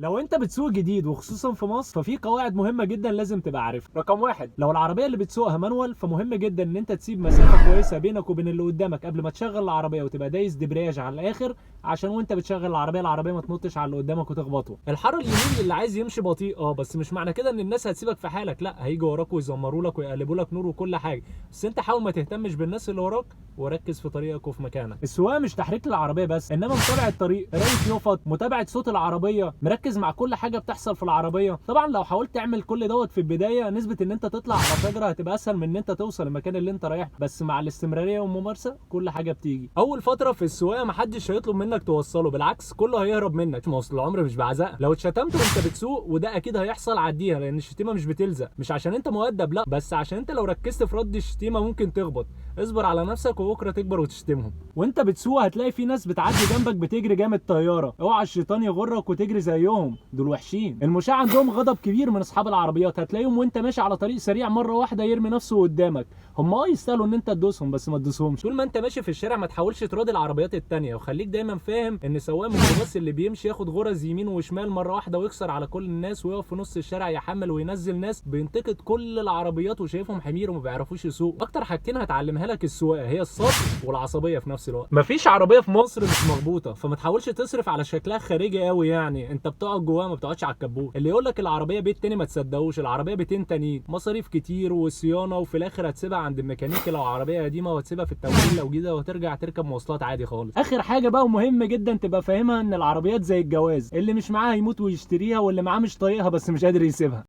لو انت بتسوق جديد وخصوصا في مصر، ففي قواعد مهمة جدا لازم تبقى عارفها. رقم واحد، لو العربية اللي بتسوقها manual فمهم جدا ان انت تسيب مسافة كويسة بينك وبين اللي قدامك قبل ما تشغل العربيه، وتبقى دايس دبرياج على الاخر عشان وانت بتشغل العربيه ما تنطش على اللي قدامك وتخبطه. الحارة اليمين اللي عايز يمشي بطيء، بس مش معنى كده ان الناس هتسيبك في حالك، لا هيجوا وراك ويزمروا لك ويقلبوا لك نور وكل حاجه، بس انت حاول ما تهتمش بالناس اللي وراك وركز في طريقك وفي مكانك. السواقة مش تحريك العربية بس، انما متابعه الطريق، قرايه يفط، متابعه صوت العربيه، مركز مع كل حاجة بتحصل في العربية. طبعا لو حاولت تعمل كل دوت في البداية، نسبه ان انت تطلع على شجرة هتبقى اسهل من ان انت توصل المكان اللي انت رايح، بس مع الاستمرارية والممارسة كل حاجة بتيجي. اول فترة في السواقة محدش هيطلب منك توصله، بالعكس كله هيهرب منك، ما اصل العمر مش بعزقه. لو اتشتمت وانت بتسوق، وده اكيد هيحصل، عديها لان الشتيمة مش بتلزق، مش عشان انت مؤدب، لا بس عشان انت لو ركزت في رد الشتيمة ممكن تخبط. اصبر على نفسك وبكره تكبر وتشتمهم. وانت بتسوق هتلاقي في ناس بتعدي جنبك بتجري جامد طياره، اوعى الشيطان يغرك وتجري زيهم، دول وحشين. المشاة عندهم غضب كبير من اصحاب العربيات، هتلاقيهم وانت ماشي على طريق سريع مرة واحدة يرمي نفسه قدامك، هم يستاهلوا ان انت تدوسهم بس ما تدوسهمش. طول ما انت ماشي في الشارع ما تحاولش تراضي العربيات التانية، وخليك دايما فاهم ان سواق الميكروباص اللي بيمشي ياخد غرز يمين وشمال مرة واحدة ويكسر على كل الناس ويقف في نص الشارع يحمل وينزل ناس، بينتقد كل العربيات وشايفهم حمير وما بيعرفوش يسوقوا. اكتر حاجتين هتعلمها لك السواقة هي الصبر والعصبية في نفس الوقت. مفيش عربية في مصر مش مخبوطه، فما تحاولش تصرف على شكلها خارجي قوي، يعني انت بتقعد جواها ما بتقعدش على الكبوت. اللي يقول لك العربية بيت تاني ما تصدقوش، العربية بيتين تانيين، مصاريف كتير وصيانة، وفي الاخر هتسيبها عند الميكانيكي لو عربية قديمة، وهتسيبها في التوكيل لو جديده، وهترجع تركب مواصلات عادي خالص. اخر حاجة بقى ومهم جدا تبقى فاهمها، ان العربيات زي الجواز، اللي مش معاها يموت ويشتريها، واللي معاه مش طايقها بس مش قادر يسيبها.